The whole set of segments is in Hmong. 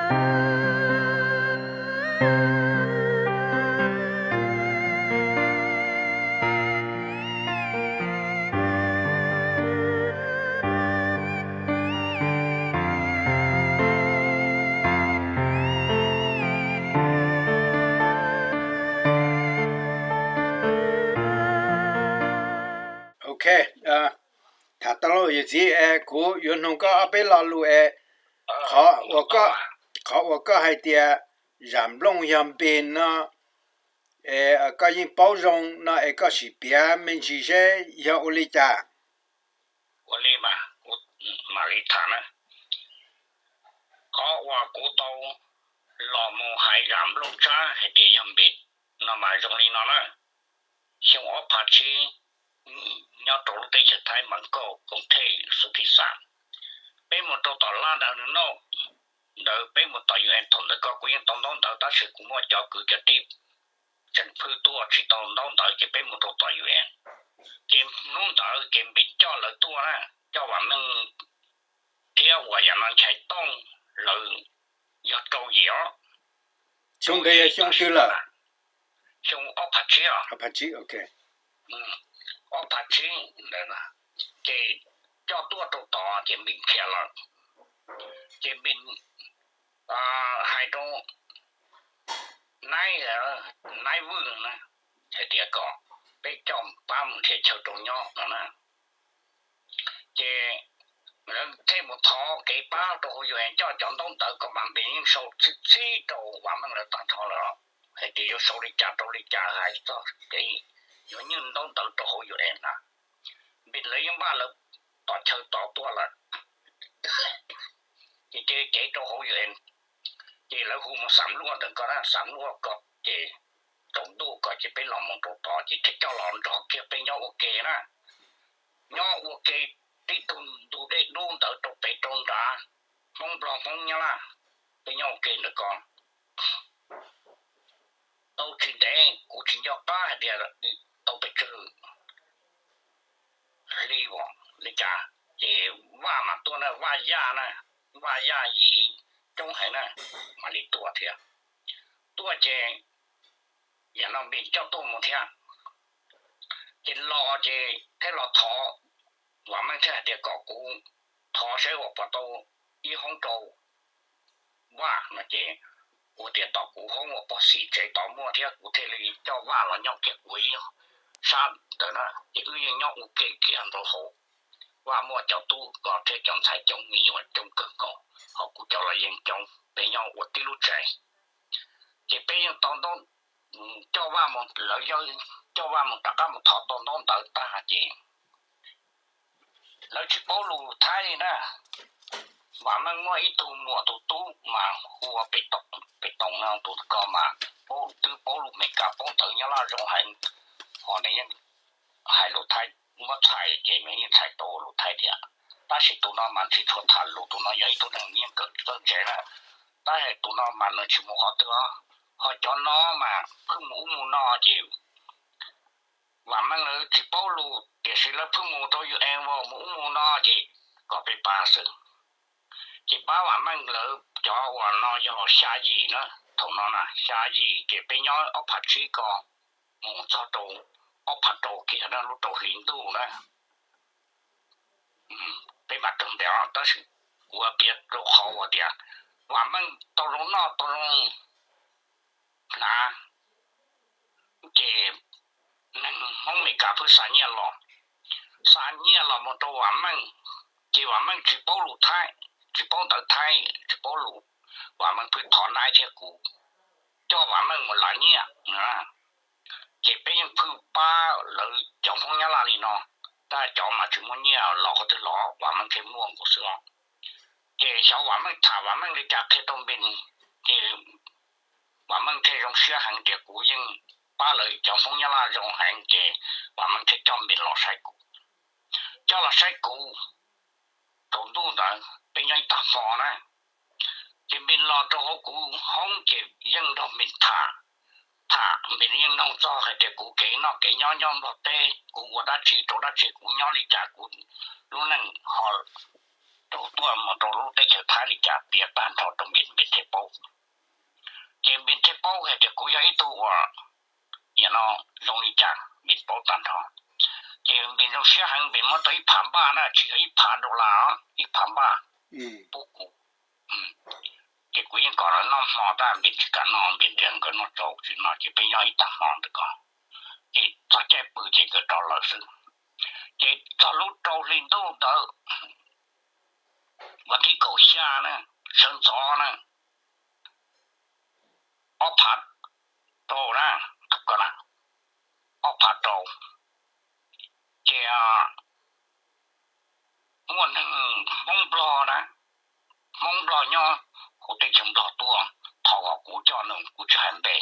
Ok, tham tau lauj yawm txiv es kuv yuav nug koj ob peb lo lus es qhov uas koj, qhov uas koj hais tias zam nplooj yog npis no, es koj yeej paub zoo no es koj sim piav me ntsis seb yog ua li cas? Ua li mas kuv mam li tham na. Qhov uas kuv tau los mus hais zam nplooj tsab hais tias yog npis no mas zoo li no na. Xyoo ob phav tsib, nyob rau lub teb chaws Thaib mas nkauj koom thej xu thij xam, peb mus rau tom lab ntawd noj, ntawd peb mus tom UN thaum ntawd koj kuv yeej tau ntaub ntawv tab sis kuv muaj cov kwv cov tij tseem phwj tuaj tsis tau ntaub ntawv ces peb mus rau tom UN. Ces hnub ntawd ces npis coj lawv tuaj na, coj Vam Meej thiab uas yam no Nchaiv Tooj lawv yog rau yim os. Xyoo ntawd yog xyoo twg lawm? Xyoo ob phav tsib os. Ob phav tsib, ok. Ob phav tsib ntawd ces coj tuaj rau tod ces npis khiav lawm. Ces npis hais rau Naib, Naib Vwj na, hais tias kom peb coj pab mus nrhiav chaw rau nyob no na. Ces lawv thiaj mus thov kev pab rau hauv UN coj cov ntaub ntawv kom mas npis yeej sau txhib txhib rau Vam Meej lawv tag nrho lawm hais tias yuav sau li cas rau li cas hais txog kev yuav nyeej ntaub ntawv rau hauv UN na. Npis lawv yeej npaj lawv tom chaw tod tuaj lawm. Ces cev rau hauv UN, ces lawv hu mus xam luaj ntawm ko na, xam luaj ko ces tsaus ntuj ko ces peb los mus rau tod ces thiaj coj los nrog kiag peb nyob ua ke na. Nyob ua ke tib tug ntu dej dub ntawd rau pem rau nrad, Hmoob Nplog Hmoob Nyab Laj, peb nyob ua ke ntawm ko tau tsis ntev kuv tsis nco qab hais tias tau pes tsawg hli os li cas ces Vaj mas tuaj na, Vaj Yaj na, Vaj Yaj Yim coob heev na, mam li tuaj thiab. Tuaj ces yam no npis coj tuaj mus thiab. Ces los ces thiaj los thov, Vam Meej thiaj hais tias kom kuv thov seb uas puas tau ib hoob rau Vaj no ces kuv tias tom kuv hoob uas pog xim tsev tod muaj thiab kuv thiaj li coj Vaj los nyob kiag kuv ib sab ntawd na, ces wb yeej nyob ua ke kiag nraud hauv. Vaj muaj cov tub ko thiab cov ntxhais coob me nyuam coob kawg nkaus, ho kuv cov los yeej coob, peb nyob ua tib lub tsev. Ces peb yeej tau ntaub, coj Vaj mus, lawv coj Vaj mus rov qab mus thov tau ntaub ntawv tag ces lawv tsis paub lus Thaib li na. Vam Meej muaj ib tug muam tus tub mas hu ua Pem Toom no, tus ko mas paub, twb paub lus Meskas paub ntawv Nyab Laj zoo heev, ho nws yeej hais lus Thaib, muab txhais ces nws yeej txhais tau lus Thaib thiab. Tab sis tus no mas tsis tshua tham lus, tus no yog ib tug neeg yeej kawm txawj ntse na, tab sis tus no mas nws tsis mus qhov twg. Ho cov no mas phwj mus ub mus no ces Vam Meej lawv tsis paub lus tiam sis lawv phwj mus rau UN mus ub mus no ces kom peb pab xwb. Ces pab Vam Meej lawv cov uas no yog xya yim na, thaum no na xya yim ces peb nyob ob phav tsib ko mus txog rau ob phav rau kiag na, lub rau hli ntuj na. Peb mam raug ntes tab sis kuv piav rau qhov uas tias Vam Meej tau zoo noj tau zoo hnav ces neeg Hmoob Meskas phwj xa nyiaj los, xa nyiaj los mus rau Vam Meej, ces Vam Meej tsis paub lus Thaib, tsis paub ntawv Thaib, tsis paub lus, Vam Meej phwj thov Naib thiab kuv coj Vam Meej mus lav nyiaj. Ces peb yeej phwj pab lawv cov Hmoob Nyab Laj li no, tab cov mas tsis muaj nyiaj los qhov twg los Vam Meej thiaj muaj nkaus xwb os. Ces xyov Vam Meej tham Vam Meej li cas qhia rau Npis, ces Vam Meej thiaj zoo siab heev tias kuv yeej pab lawv cov Hmoob Nyab Laj zoo heev ces Vam Meej thiaj coj Npis los saib kuv. Coj los saib kuv, tsaus ntuj ntawd peb nyob ib tag hmo na, ces Npis los rau hauv kuv hoob ces yeej nrog Npis tham, tham Npis yeej nug txog hais tias kuv kev noj kev nyob nyob Nplog teb, kuv ua dab tsi rau dab tsi, kuv nyob li cas, kuv lub neej ho rau tuaj mus rau lub teb chaws Thaib li cas, piav tag nrho rau Npis, Npis thiaj paub. paub hais tias kuv yog ib tug uas, no, zoo li cas Npis paub tag nrho. Ces Npis zoo siab heev, Npis muab tau ib phav npaj na, tsis yog ib phav dollar, ib phav npaj pub kuv. Ces kuv yeej kom lawv noj hmo tab Npis tsis kam noj, Npis tias nkawd noj tsau tsis noj ces peb nyob ib tag hmo ntawd ko. Ces txog caij pw ces nkawd rov lawm xwb. Ces txog lub rau hli ntuj ntawd, vas thib kaum xya na, sawv ntxov na, ob phav rau na, ob phav rau, ces muaj neeg Hmoob Nplog na, Hmoob Nplog nyob hauv teb chaws Nplog tuaj thov kom kuv coj nws, kuv tsis hais npe,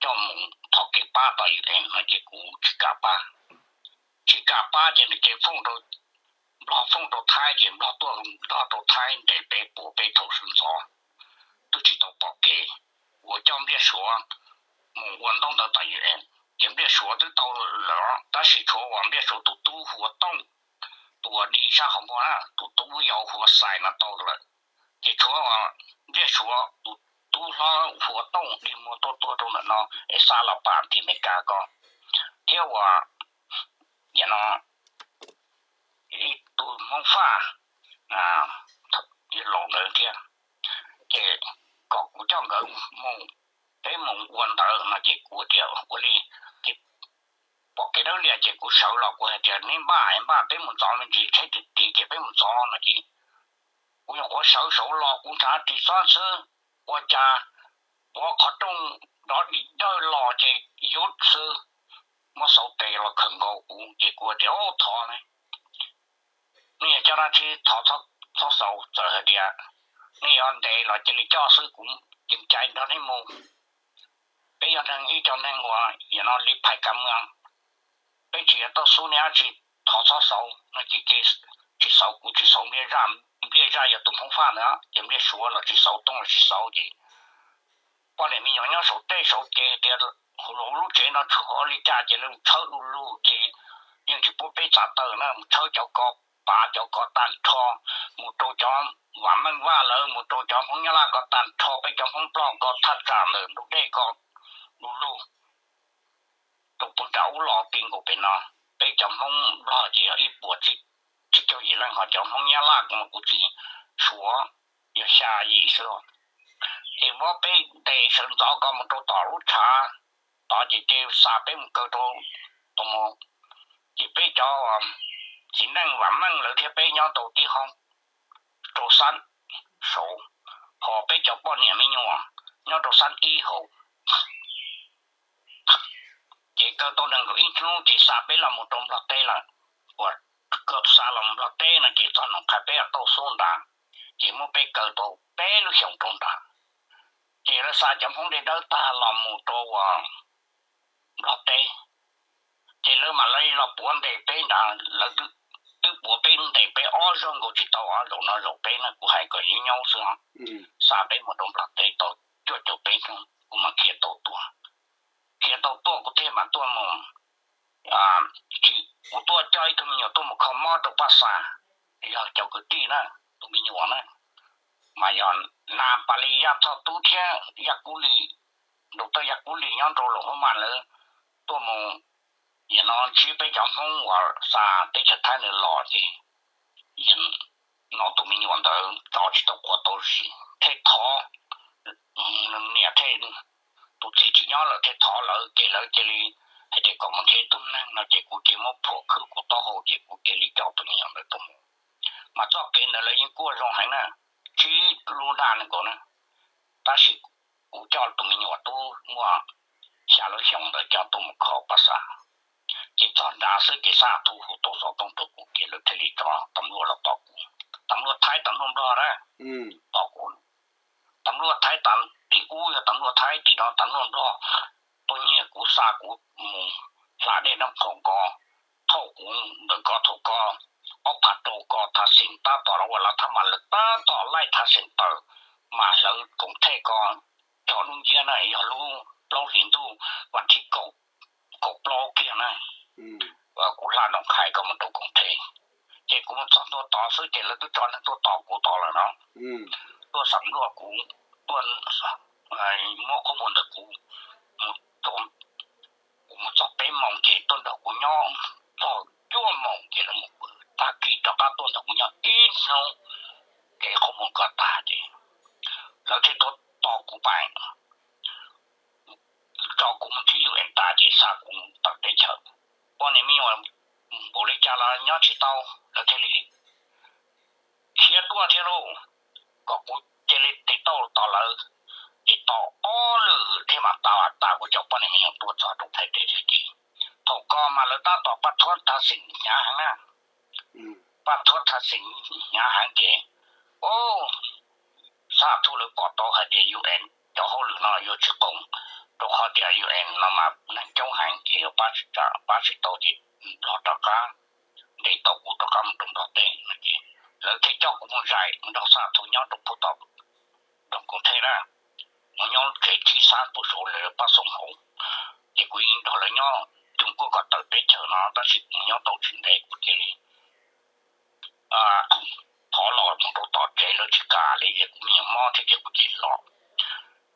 coj mus thov kev pab tom U N no ces kuv tsis kam pab. Tsis kam pab ces nws ces Nplog fooj rau Thaib ces Nplog tuaj nrog rau Thaib ntes peb puas peb thaum sawv ntxov, twb tsis tau pom kev, uas coj Npliaj Suav mus ua ntaub ntawv tom U N. Ces Npliaj Suav twb tau lawm tab sis tshuav uas Npliaj Suav tus tub Huas Tooj, tus uas dig sab qhov muag na, tus tub yau Huas Xais no tau lawm. Ces tshuav uas Npliaj Suav tus tub hlob Huas Tooj dig muag tuaj tuag rau ntawm no es xa los pam tim Amelikas ko, thiab uas no ib tug Hmoob Faj laus ntawd thiab. Ces kom kuv coj nkawd mus, peb mus ua ntawd no ces kuv tias ua li, ces pom kev dawb lias ces kuv sawv los kuv hais tias neb npaj npaj peb mus ntxov me ntsis tsheb tiv tiv ces peb mus ntxov no ces kuv nyuam qhuav sawv saud los kuv nrhav ris xob xwb, ua cas pov qhov rooj dov dim dawj los ces yuav xwb, muab xauv tes los khawm nkaus kuv ces kuv tias thov ne, nej yog cov dab tsi thov txhob xaus, txawm hais tias nej yuav ntes los cia li coj xwb kuv ceev cai nrog nej mus. Peb yog neeg ib co neeg uas no li phais kav mws, peb tsis yog tauj xub nej dab tsi, thov txhob xaus no ces tsis xaus kuv tsis xaus Npliaj Zaj, Npliaj Zaj yog tus Hmoob Faj ntawd ces Npliaj Suav los tsis xaus, Tooj los tsis xaus ces poj niam me nyuam nyob saum tej saud ces tias hauv lub tsev no tshuav li cas ces lawv tshawb du lug ces yeej tsis pub peb txav taw na, mus tshawb cov ko pav cov ko tag nrho, mus rau cov Vam Meej Vaj lawv, mus rau cov Hmoob Nyab Laj ko tag nrho, peb cov Hmoob Nplog ko thaj tsam ntawm ntug dej ko du lug rau puag nram ub los ti nkaus pem no. Peb cov Hmoob Nplog ces yog ib puas tsib caug yim leej, ho cov Hmoob Nyab Laj mas kuv tsis suav, yog xya yim xwb. Ces muab peb ntes sawv ntxov ko mus rau tom lub tshav tod ces ces xa peb mus kaw rau tom mus, ces peb cov txiv neej Vam Meej lawv thiab peb nyob rau tib hoob rau xab saud, ho peb cov poj niam me nyuam nyob rau xab ib hauv. Ces kaw tau nees nkaum ib hnub ces xa peb los mus rau Nplog teb lawm. Uas kaw xa los Nplog teb no ces txog Noom Qhais peb tauj xub nrad, ces muab peb kaw tau peb lub xyoos rau nrad. Ces lawv xa cov Hmoob Dej Dawb tag los mus rau uas Nplog teb, ces lawv mam li los puav ntes peb nrad, lawv twb puav peb ntes peb ob zaug nkaus tsis tau, zaum no zaum peb na, kuv hais kom nyob nyob xwb. Xa peb mus rau Nplog teb tau cuaj caum peb hnub kuv mam khiav tau tuaj. Khiav tau tuaj kuv thiaj mam tuaj mus, kuv tuaj coj ib tug me nyuam tuaj mus kho mob rau Paj Xas, yog cov kwv tij na, tus me nyuam na, mas yog Nas Pas Lis Yaj Thoj Tub thiab Yaj Kub Lis, nraug tawj Yaj Kub Lis nyob rau Loos Hub Mas lawv tuaj mus, no ntsib peb cov Hmoob uas xa teb chaws Thaib ntawd los ces no tus me nyuam ntawd tso tsis tau quav tau zis thiaj thov, niam thiaj, tus txiv tsis nyob lawm thiaj thov lawv ces lawv cia li hais tias kom mus nrhiav ib tug neeg no ces kuv cia li muab phuam khwb kuv taub hau ces kuv cia li coj tus me nyuam ntawd tuaj mus. Mas txoj kev ntawd lawv yeej kuaj zoo heev na, tsib lub dag nees nkaum na, tab sis kuv coj tus me nyuam tub muaj xya lub xyoo ntawd coj tuaj mus kho Paj Xas. Ces txog nrad xwb ces xa thu hu tau xov tooj rau kuv ces lawv thiaj li tso tam luaj los tom kuv. Tam luaj Thaib tam luaj Nplog na, tom kuv. Tam luaj Thaib tas tim ub yog tam luaj Thaib, tim no tam luaj Nplog. Tuaj nyiag kuv xa kuv mus hla dej Nab Qhoom ko, thauj kuv ntawm ko thaum ko ob phav rau ko thav xeem tab tom los ua lav thab mas lawv tab tom laij thav xeem tawm, mas hlawv koom thej ko, cov lub nciab na yog lub plaub hlis ntuj vas thib kaum plaub kiag na, kuv hla Noom Qhais ko mus rau koom thej. Ces kuv mus txog ntua tod xwb ces lawv twb tso neeg tuaj tos kuv tod lawm no, tuaj xam luaj kuv, tuaj muab qhov muag ntawm kuv mus, kuv mus txog peb moos ces tuaj nrog kuv nyob txog cuaj moos ces lawv mus pw, tag kis rov qab tuaj nrog kuv nyob ib hnub, ces qhov muag ko tag ces lawv thiaj tuaj tos kuv pais, tso kuv mus ntsib U N tas ces xa kuv tawm teb chaws. Poj niam me nyuam npaum li cas los nyob tsis tau, lawv thiaj li khiav tuaj thiab lauj, kom kuv cia li tiv tauj tos lawv. Ces tos ob lwm thiab mas tas tas kuv cov poj niam me nyuam tuaj txog rau Thaib teb thiab ces thaum ko mas lawv tab tom Paj Thuab Thav Xeem hnyav heev na, Paj Thuab Thav Xeem hnyav heev ces, o, Xab Thuj lawv pom tau hais tias U N cov hauj lwm no yuav tsis qoom, rau qhov tias U N no mas neeg coob heev ces yuav pab tsis tau ces Nplog rov qab ntes tau kuv rov qab mus rau Nplog teb no ces lawv thiaj coj kuv mus zais nrog Xab Thuj nyob rau Phuv Tom, nrog Koom Thej na, mus nyob lub tsev tsib xab puag saud lawv pab xoo hauv. Ces kuv yeej nrog lawv nyob, Coom Kuaj kom tawm teb chaws no tab sis kuv nyob tau tsis ntev kuv cia li thov los mus rau tom tsev lawv tsis kam li ces kuv me nyuam mob thiab ces kuv cia li los.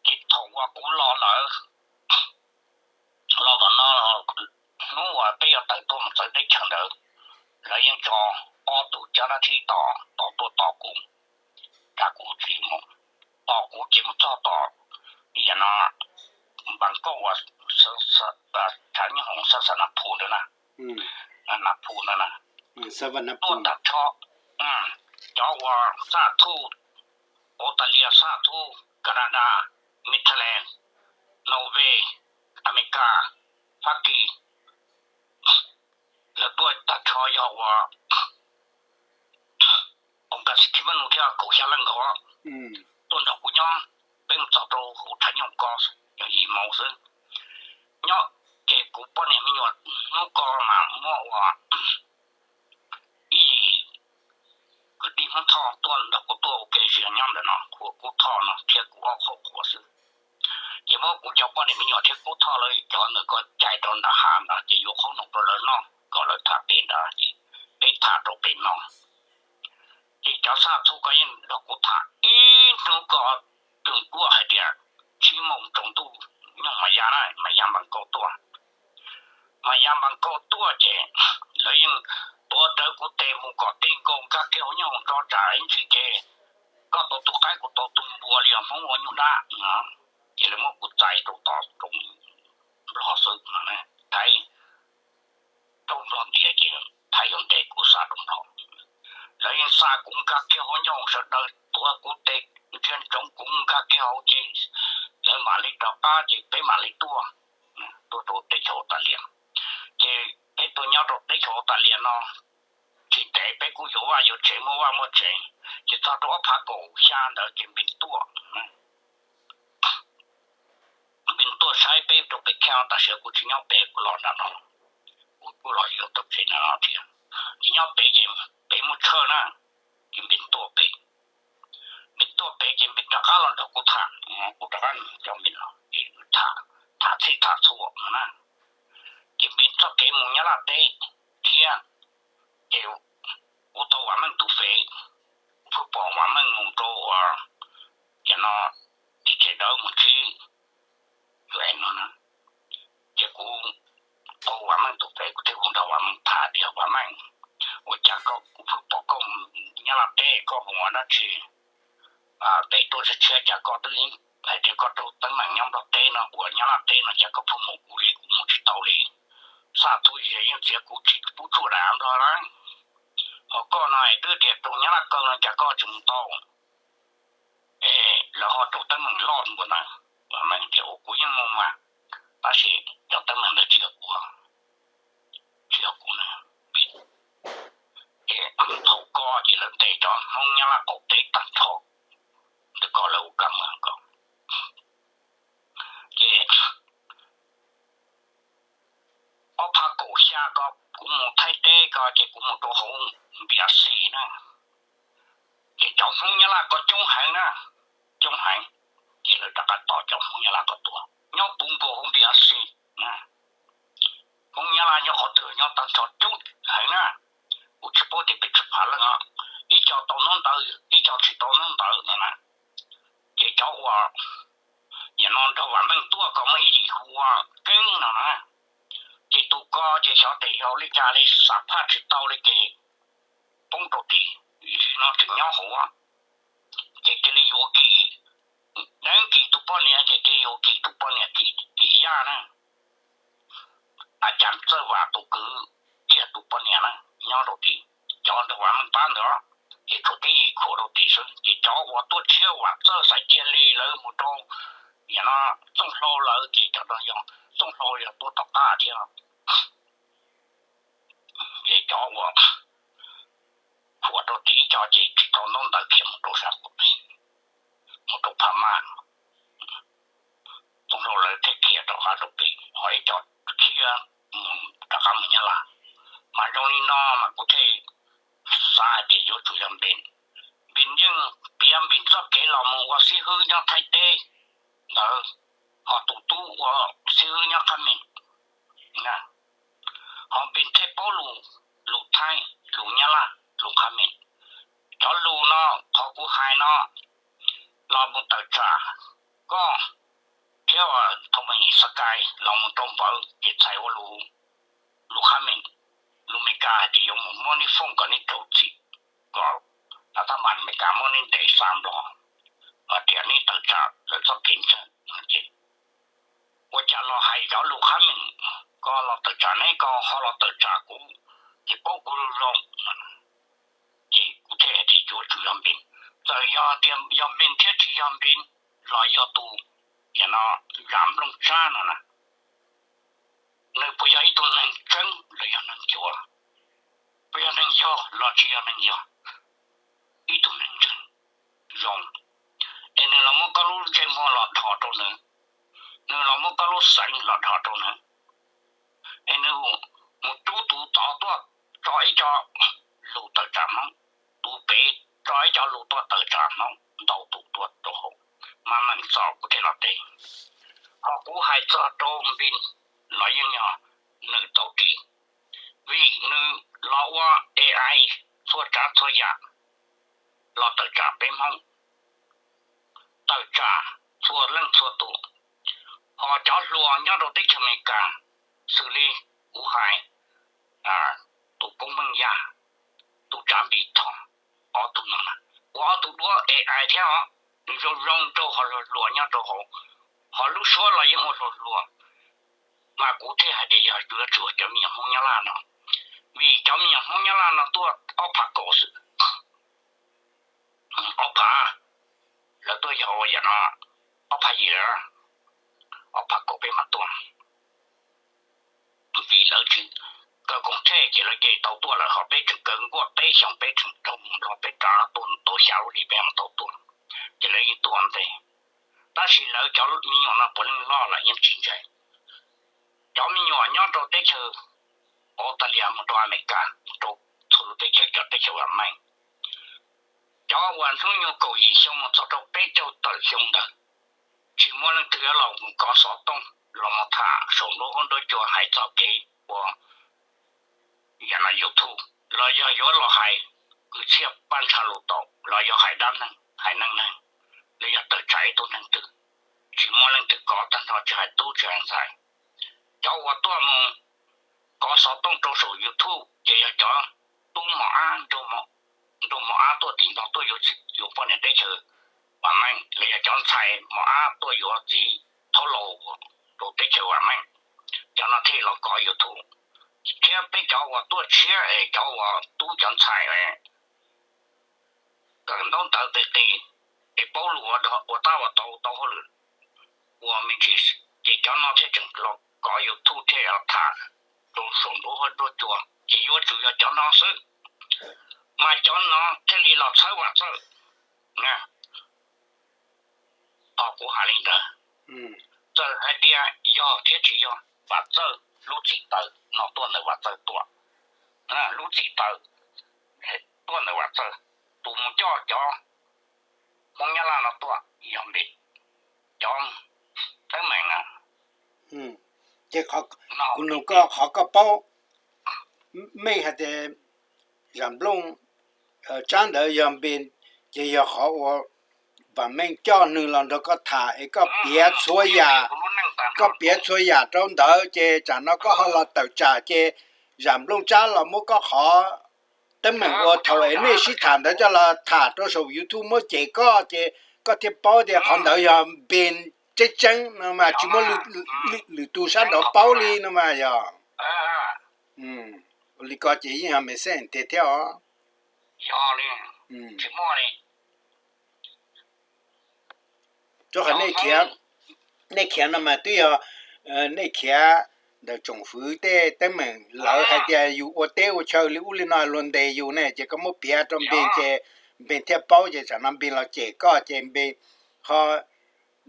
Ces thaum uas kuv los lawm, los tom no, hnub uas peb yuav tawm tuaj mus txawv teb chaws ntawd, lawv yeej tso ob tug cab nab thib tos tos tuaj tos kuv, tsam kuv tsis mus, tos kuv ces mus txog tom yam no, Npas Nkauj uas tshav nyooj hoom Xab Xas Nas Phus ntawd na, Nas Phus ntawd na, tuaj tag nrho, cov uas Xab Thuj Australia, Xab Thuj Canada, Netherlands, Norway, Amelikas, Fab Kis, lawv tuaj tag nrho yog uas Koom Kas Xis Thib Vaj Nus thiab kaum xya leej nkaus tuaj nrog kuv nyob, peb mus txog rau hauv tshav nyooj ko yog yim moos xwb. Nyob ces kuv poj niam me nyuam hnub ko mas muab ua ib yim kwv tij Hmoob Thoj tuaj nrog kuv tuaj ua ke ziag nyob ntawm no, hu ua Kub Thoj no thiab kuv ob qhov qhua xwb. Ces muab kuv cov poj niam me nyuam thiab Kub Thoj lawv cov ntawd ko cais rau nram hav ntawd ces yuav qhob noom rau lawv noj kom lawv tham pem ntawd ces peb tham rau pem no. Ces cov Xab Thuj ko yeej nrog kuv tham ib hnub ko, Coom Kuaj hais tias tsib moos tsaus ntuj nyoog Mas Yaj na, Mas Yaj Npas Nkauj tuaj. Mas Yaj Npas Nkauj tuaj ces lawv yeej tuav rawv kuv tes mus kom tej nkauj nkag kiag hauv nyooj tso tsam ib ntsis ces koj tau tus qaib kuv tau tus npua li os Hmoob ua nyuj dab. Ces lawv muab kuv txais rau tom rau Nplog xwb, Thaib rau Nplog ntiav ces Thaib yuav ntes kuv xa rau Nplog. Lawv yeej xa kuv nkag kiag hauv nyooj, sawv daws tuav kuv tes ntsia ntsoov kuv nkag kiag hauv ces lawv mam li rov qab ces peb mam li tuaj, tuaj rau teb chaws Australia. Ces peb tuaj nyob rau teb chaws Australia no tsis ntev peb kuj yuav vaj yuav tsev muaj vaj muaj tsev, ces txog rau ob phav kaum xya ntawd ces Npis tuaj. Npis tuaj saib peb rau pem Kheej, tam sim kuv tsis nyob pem, kuv los nram no, kuv kuj los yuav tau tsev nram no thiab. Ces nyob pem ces pem muaj tshawj na, ces Npis tuaj pem. Npis tuaj pem ces Npis rov qab los nrog kuv tham, kuv rov qab coj Npis los ces tham, tham txhij tham txhua no na. Ces Npis txoj kev mus Nyab Laj teb thiab, ces kuv tau Vam Meej tus fej, kuv pheej pom Vam Meej mus rau uas, ces no, tim tsev dawb mus ntsib U N no na. Ces kuv tau Vam Meej tus fej, kuv thiaj hu nrog Vam Meej tham tias Vam Meej, ua cas koj, kuv pheej pom koj mus Nyab Laj teb, koj mus ua dab tsi pem tuaj tshiab tshiab, cas koj twb hais tias koj raug teeb meem nyob Nplog teb no, ua Nyab Laj teb no cas koj pheej mus kuv li, kuv mus tsis tau li. Xab Thuj yeej txiav kuv tsis pub tshuaj dam Nplog lawm. Ho koj no es twb tias raug Nyab Laj kaw no cas koj tsis mus tau. Es lawv ho raug teeb meem loj npaum ntawd. Vam Meej tias ua kuv yeej mus mas, tab sis cov teeb meem ntawd tsis yog kuv, tsis yog kuv na. Ces thaum ko ces lawv ntes cov Hmoob Nyab Laj qaum teb tag nrho, ntawm ko lawv ua kaj mus ko. Ces ob phav kaum xya ko kuv mus Thaib teb ko ces kuv mus rau hauv Npis A Xis na. Ces cov Hmoob Nyab Laj ko coob heev na, coob heev. Ces lawv rov qab tos cov Hmoob Nyab Laj ko tuaj nyob puv nkaus hauv Npis A Xis na. Hmoob Nyab Laj nyob qhov twg nyob tag nrho coob heev na. Kuv tsis paub tias pes tsawg phav leej os, ib co tau hnub ntawd ib co tsis tau hnub ntawd no na. Ces cov uas, tuaj kom muaj ib yim hu ua Keeb no na. Ces tus ko ces xyov tes yog li cas li, xam phaj tsis tau li ces poob rau tid, no tseem nyob hauv. Ces cia li yuav Kim, deev Kim tus poj niam ces cia li yuav Kim tus poj niam Kim Yaj na. A cas Txawj Vam tus kwv tias tus poj niam na nyob rau tid, cov ntawd Vam Meej pab ntawd, ces tshuav tib yim khuam rau tid xwb. Ces cov uas tuaj tshiab Vam Txawj Xaiv cia li lawv mus rau, yam no, Txooj Hlau lawv ces cov no yog Txooj Hlau yog tuaj tom qab thiab. Ces cov uas khuam rau tid cov ces tsis tau ntaub ntawv khiav mus rau sab qaum pem, mus rau Phaj Maj. Txooj Hlau lawv thiaj khiav rov qab rau pem, ho ib co khiav mus rov qab mus Nyab Laj. Mas zoo li no mas kuv thiaj xav hais tias yuav tsum yog Npis. Npis yeej piav Npis txoj kev los mus ua xib hwb nyob Thaib teb ntawd, ho tus tub ua xib hwb nyob Qhab Mem. Ho Npis thiaj paub lus, lus Thaib, lus Nyab Laj, lus Qhab Mem. Cov lus no, qhov kuv hais no los mus tawm tsam koj thiab Thaj Maj Yim Xab Kai los mus rau Npawv ces txhais ua lus Qhab Mem, lus Meskas hais tias yuav mus muab neb fooj kom neb rau txim, kom Thaj Maj Meskas muab neb ntes xa Nplog, tias neb tawm tsam lawv txoj kev ntseeg. Ua cas los hais cov lus Qhab Mem, koj los tawm tsam neb, koj ho los tawm tsam kuv, ces paub kuv zoo. Ces kuv thiaj hais tias yuav tsum yog Npis. Txawm yog tias yog Npis thiab tsis yog Npis los yog tus, yam no, Zam Nplooj Tsab no na, nws puas yog ib tug neeg tseeb los yog neeg cuav? Puas yog neeg yog los tsis yog neeg yog? Ib tug neeg ntseeg zoo, es nws los muab koj lub ntsej muag los dhos rau nws, nws los muab koj lub xeev los dhos rau nws, es nws mus rub tus tod tuaj tso ib co lus tawm tsam Hmoob, tus pem tso ib co lus tuaj tawm tsam Hmoob, ntau tus tuaj rau hauv, mas meem txom kuv thiaj los teb. Ho kuv hais txog rau Npis los yeej yog nws tau ris, vim nws los ua A I txhua tsav txhua yam los tawm tsam peb Hmoob, tawm tsam txhua leej txhua tus. Ho cov hluas nyob rau teb chaws Amelikas, xws li kuv hais, tus Koob Meej Yaj, tus Tsav Npis Thoj, ob tug no na, ua ob tug duab A I thiab os, nws zoo zoo rau hluas hluas nyob rau hauv, ho lub suab los yeej ua hluas hluas. Mas kuv thiaj hais tias yog yuav tsum cov me nyuam Hmoob Nyab Laj no, vim cov me nyuam Hmoob Nyab Laj no tuaj ob phav kaum xwb, ob phav, lawv tuaj yog ua yam no, ob phav yim lawm, ob phav kaum peb mam tuaj. Vim lawv tsis kaw koom thej ces lawv cia li tau tuaj lawm, ho peb tseem kaw nkuaj peb xyoos peb tseem raug mus Nplog peb rov tuaj tau xya lub hlis peb mam tau tuaj, ces lawv yeej tuaj ntev. Tab sis lawv cov me nyuam no puav leej loj lawm yeej tsis ntse. Cov me nyuam nyob rau teb chaws Australia mus rau Amelikas, rau txhua lub teb chaws, cov teb chaws vam meej, cov uas hnub nyoog kaum yim xyoo mus txog rau peb caug tawm xyoo ntawd, tsis muaj leej twg yuav los mus kov xov tooj, los mus tham saum nruab huab nruab cua hais txoj kev ua yam no YouTube, los yog yuav los hais kwv txhiaj paj ntsha lus tau, los yog hais dab neeg hais neej neeg, los yog tawm tsam ib tug neeg twg, tsis muaj leej twg kov tag nrho, tsis hais tub tsis hais ntxhais. Cov uas tuaj mus kov xov tooj rau saum YouTube ces yog cov tub mos ab, nraug mos ab tuaj tim Nplog tuaj yuav poj niam teb chaws vam meej, los yog cov ntxhais mos ab tuaj yuav txiv thaub laus rau teb chaws vam meej, cov no thiaj los kov YouTube. Thiab peb cov uas tuaj tshiab es cov uas tub cov ntxhais kawm ntaub ntawv qis qis es paub lus ua tab ua tau tau hauj lwm ua me ntsis, ces cov no thiaj tseem los kov YouTube thiaj tham rau saum nruab huab nruab cua, ces yuav tsum yog cov no xwb, mas cov no thiaj li los txhawb Vam Txawj. Tos kuv hais li ntawd, txawm hais tias yog thiab tsis yog, Vam Txawj lub txim taws no tuaj ntawm Vam Txawj tuaj, lub txim taws tuaj ntawm Vam Txawj, tus mus coj cov Hmoob Nyab Laj no tuaj yog Npis, cov teeb meem na. Ces kuv nug koj qhov koj paub, Meej hais tias Zam Nplooj Tsab ntawd yog Npis, ces yog qhov uas Vam Meej coj nws los nrog koj tham es koj piav txhua yam, koj piav txhua yam rau ntawd ces tsam no koj ho los tawm tsam ces Zam Nplooj Tsab los muab koj qhov teeb meem uas thaum es nej sib tham ntawd coj los tham rau saum YouTube muab cem koj ces koj thiaj paub tias qhov ntawd yog npe tseeb tseeb no mas tsis muaj lwm tus sab nraud paub li no mas yog. Ua li ko ces yeej yog me xeej tiag thiab os. Rau qhov nej khiav no mas twb yog nej khiav ntawm tsoom fwv tej teeb meem lawv hais tias yus ua teb ua chaw li ub li no luag ntes yus ne ces koj muab piav rau npe ces npe thiaj paub ces tsam no npe los cem koj ces npe ho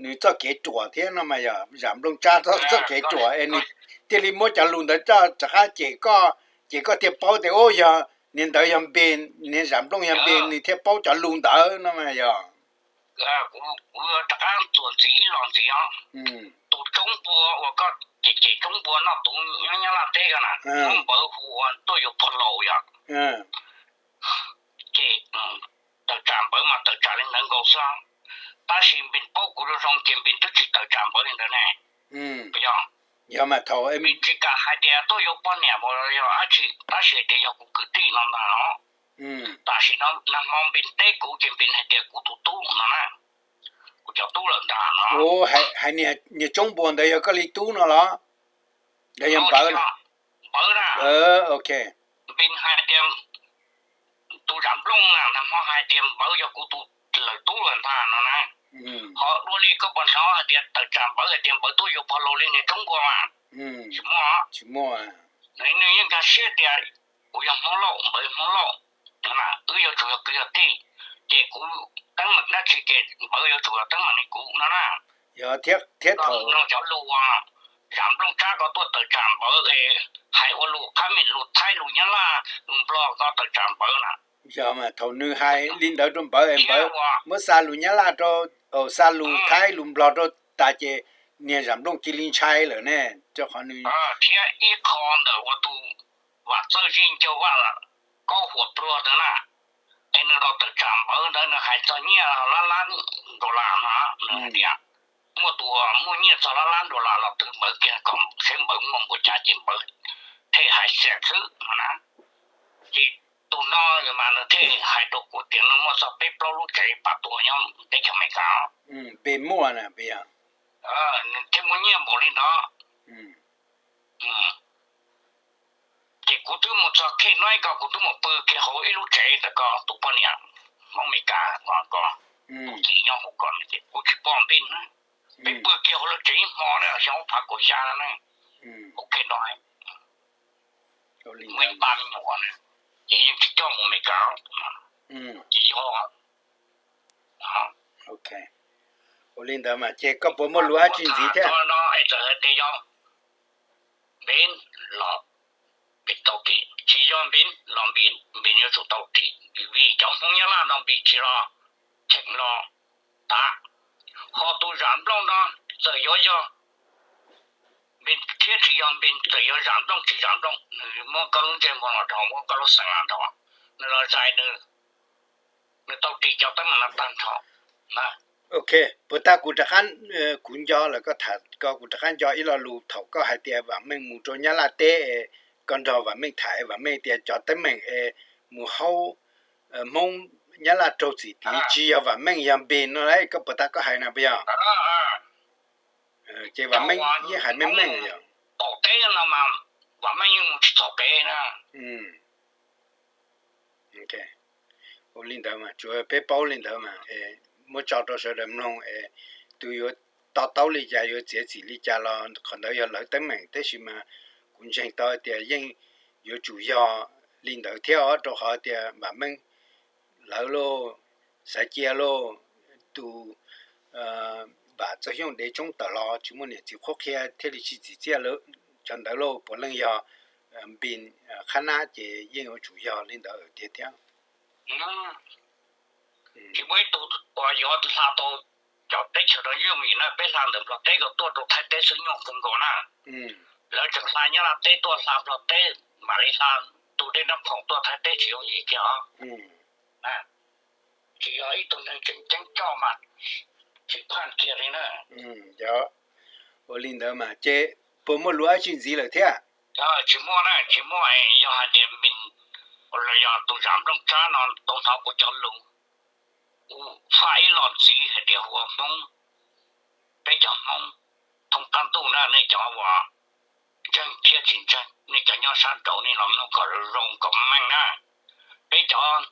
nws txoj kev ruam thiab no mas yog Zam Nplooj Tsab txoj kev ruam es nws thiaj li muab cov lus ntawd coj rov qab cem koj ces koj thiaj paub tias ub yog niag ntawd yog npe, niag Zam Nplooj yog npe nws thiaj paub cov lus ntawd no mas yog. Kuv rov qab txuas ntxiv ib los ntxiv os. Tus tsoob npua uas koj cem cem tsoob npua noj tuv nyob Nyab Laj teb ko na, Hmoob npawv hu ua tuaj yuav pog laus yog. Ces tawm tsam npawv mas tawm tsam li ntawd nkaus xwb, tab sis npe paub kuv zoo zoo ces npe twb tsis tawm tsam npawv li ntawd ne. Puas yog? Npe tsis kam hais tias tuaj yuav poj niam los yog dab tsi, tab sis tias yog kuv kwv tij no ntag no. Tam sim no nag hmo npe teb kuv ces npe hais tias kuv tus tub no na, kuv cov tub lawm ntag no. Hais niag tsoob npua ntawd yog koj li tub no los? Ntawd yog npawv. Npawv na. Npe hais tias tus Zam Nplooj na, nag hmo hais tias npawv yog kuv tus lawm tub lawm ntag no na. Ho dua li koj puas hnov hais tias tawm tsam npawv hais tias npawv tuaj yuav pog laus li niag tsoob npua mas? Tsis muaj. Nws yeej nkag siab tias kuv yog Hmoob Lauj, npawv Hmoob Lauj, wb yuav tsum yog kwv yog tij, ces kuv teeb meem dab tsi ces npawv yuav tsum yog teeb meem li kuv no na. Yog thiab thaum no cov lus uas Zam Nplooj Tsab ko tuaj tawm tsam npawv es hais ua lus Phab Mem, lus Thaib, lus Nyab Laj, lus Nplog ko tawm tsam npawv na. Yog mas thaum nws hais li ntawd rau npawv es npawv muab xa lus Nyab Laj rau, xa lus Thaib lus Nplog rau tas ces niag Zam Nplooj cia li ntshai lawm ne, rau qhov nws. Thiab ib qho ntawm ua tus Vam Txawj Zib Ncauj Vaj Kaub Huam Pluag ntawd na, es nws los tawm tsam npawv ntawd nws hais txog nyiaj lab lab dollar no, nws hais tias muaj tus muaj nyiaj txog lab lab dollar los twv npawv kiag kom seb npawv muaj npaum cas ces npawv thiaj hais xees xwb no na. Ces tus no mas nws thiaj hais rau kuv tias nws muaj txog peb plaub lub tsev pab tuag nyob teb chaws Amelikas. Nws thiaj muaj nyiaj npaum li ntawd. Ces kuv twb mus txog Khej Noib ko, kuv twb mus pw kiag hauv ib lub tsev ntawm ko tus poj niam Hmoob Amelikas ko, tus txiv nyob hauv ko, kuv tsis pom npe na. Peb pw kiag hauv lub tsev ib hmo na, xyoo ob phav kaum xya na, hauv Khej Noib, muaj ib pab me nyuam na, ces yeej tsis coj mus Amelikas, ces yog Ua li ntawd mas ces koj puas muaj lus dab tsi ntxiv thiab? No es txawm hais tias yog npe los npe tau tim, tsis yog npe los npe, npe yuav tsum tau tim, vim cov Hmoob Nyab Laj no npe tsis los cheem los tas. Ho tus Zam Nplooj no txawm yuav yog npe thiab tsis yog npe, txawm yuav Zam Nplooj tsis Zam Nplooj, nws muab koj lub ntsej muag los dhos, muab koj lub xeem los dhos, nws los zais nws, nws tau ris cov teeb meem no tag nrho. Ok, puas tas kuv rov qab, kuv nco lawm koj tham ko, kuv rov qab nco ib lo lus thaum koj hais tias Vam Meej mus rau Nyab Laj teb, koj nrog Vam Meej tham, Vam Meej tias cov teeb meem es mus haub Hmoob Nyab Laj raug txim tid tsis yog Vam Meej, yog Npis no lauj, koj puas tas koj hais na puas yog? Ces Vam Meej yeej hais meej meej yog. Tom teb no mas Vam Meej yeej mus tsis txog pem na. Ua li ntawd mas tsuas peb paub li ntawd mas es muab tso rau sawv daws mloog es tus yuav to taub li cas yuav txiav txim li cas los qhov ntawd yog lawv teeb meem, tab sis mas kuv ntseeg tau tias yeej yuav tsum yog li ntawd thiab os, rau qhov tias Vam Meej lawv lauj, Xaiv Cia lauj, tus Vam Txawj Xyooj Dev Tsoob tawm los tsis muaj niam txiv qhuab qhia thiaj li tsis txim txiaj lawm, cov ntawd lauj puav leej yog Npis qhab nab ces yeej yuav tsum yog li ntawd tiag thiab. Tsis muaj ib tug uas yuav hla tau cov teb chaws rau Yuj Mis na, peb hla ntawm Nplog teb ko tuaj rau Thaib teb xwb nyuaj kawg nkaus na. Lawv tseem hla Nyab Laj teb tuaj hla Nplog teb mam li hla tus dej Nab Phoom tuaj Thaib teb tsis yooj yim kiag os. Tsis yog ib tug neeg tseem ceeb coj mas tsis phaj kiag li na. Ua li ntawd mas ces puas muaj lus dab tsi ntxiv lawm thiab? Tsis muaj na, tsis muaj. Yog hais tias npis los yog tus zam nplooj tsab no tau hnov kuv cov lus, kuv faj ib los ntxiv hais tias hu ua Hmoob, peb cov Hmoob thoob qab ntuj na, nej cov uas ntseeg thiab tsis ntseeg, nej cov nyob sab nraud nej los mloog kom zoo kom meej na. Peb cov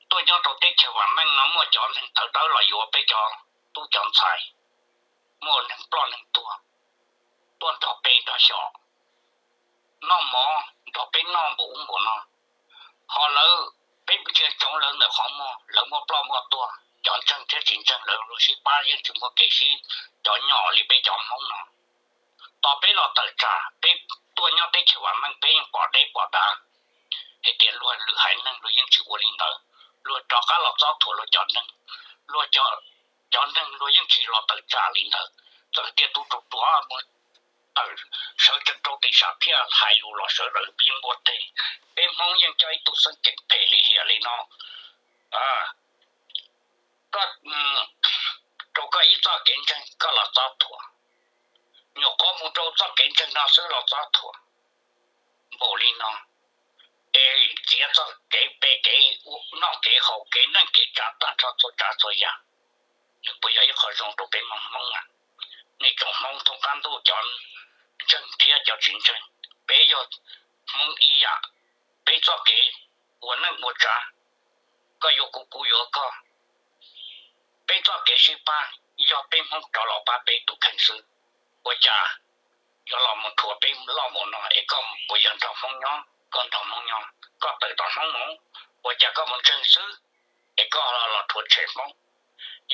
tuaj nyob rau teb chaws vam meej no muaj cov neeg tawv dawb los yuav peb cov tub cov ntxhais, muaj neeg ploj neeg tuag, tuaj nrog peb nrog xyom, noj mov nrog peb noj npaum ub npaum no. Ho lawv, peb ntsia ntsoov lawv ntawm qhov muag, lawv muaj ploj muaj tuag, cov ntseeg thiab tsis ntseeg lawv luag sib pab yeej tsis muaj kev sib cov nyom li peb cov Hmoob no. Tos peb los tawm tsam, peb tuaj nyob teb chaws vam meej peb yeej pom deb pom dav hais tias luag lwm haiv neeg luag yeej tsis ua li ntawd, luag rov qab los txob thuam luag cov neeg, luag cov neeg luag yeej tsis los tawm tsam li ntawd. Txawm tias tus ruam ruam mus tawm sawv tsees rau tim sam thiaj hais lus los sawv daws yeej npuaj teg. Peb Hmoob yeej coj ib tug xeeb ceem phem lim hiam li no rau koj ib txoj kev ntseeg koj los txob thuam, nyuam qhuav mus rau txoj kev ntseeg no xwb los txob thuam npaum li no, es txiav txoj kev pe kev noj kev haus kev neej kev tsav tag nrho txhua tsav txhua yam. Nws puas yog ib qho zoo rau peb Hmoob a? Nej tsoom Hmoob thoob qab ntuj cov ntseeg thiab cov tsis ntseeg, peb yog Hmoob ib yam, peb txoj kev ua neej ua tsav, koj yuav kuv kuv yuav koj, peb txoj kev sib pab yog peb Hmoob rov los pab peb tus kheej xwb. Ua cas yuav los mus rhuav peb loj mus no es koj puas yog nrog Hmoob nyob? Koj nrog Hmoob nyob, koj tawm tom Hmoob mus, ua cas koj mus ntseeg xwb es koj los rhuav tshem Hmoob?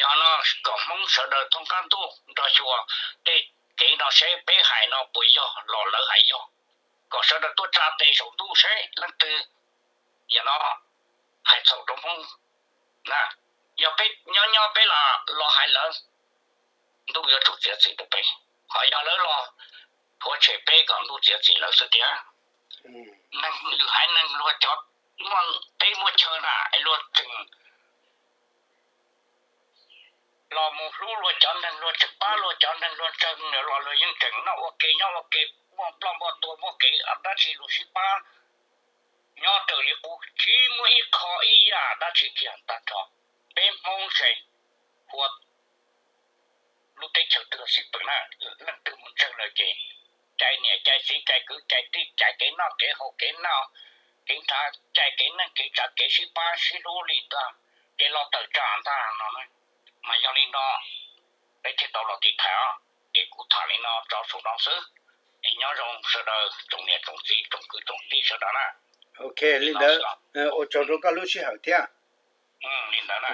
Yog no kom Hmoob sawv daws thoob qab ntuj nrog xyuas tej kev no seb peb hais no puas yog los lawv hais yog, kom sawv daws tuaj tsa tes saum ntuj seb leej twg yog no hais txhaum rau Hmoob. Yog peb nyob nyob peb los hais lawv, ntuj yuav tsum txiav txim rau peb, ho yog lawv los rhuav tshem peb kom ntuj txiav txim lawv xwb tiag. Neeg lwm haiv neeg luag cov muaj teb muaj chaw na es luag tseem los mus hlub luag cov neeg, luag tseem pab luag cov neeg, luag ntseeg los luag yeej tseem noj ua ke nyob ua ke, muaj ploj muaj tuag muaj kev dab tsi luag sib pab nyob raws li qub, tsis muaj ib qho ib yam dab tsi kiag tag nrho. Peb Hmoob ntshe ua lub teb chaws twg los xij peem na, leej twg mus ntseeg lawm ces cais niam cais txiv cais kwv cais tij cais kev noj kev haus kev noj kev nrhav, cais kev neej kev tsav kev sib pab sib hlub li ntag, ces los tawm tsam ntag no. Mas yog li no peb thiaj tau los tiv thaiv os. Ces kuv tham li no tso saum no xwb, es nyob zoo sawv daws tsoom niam tsoom txiv tsoom kwv tsoom tij sawv daws na. Ok, li ntawd ua tsaug rau koj lub sij hawm thiab. Li ntawd na.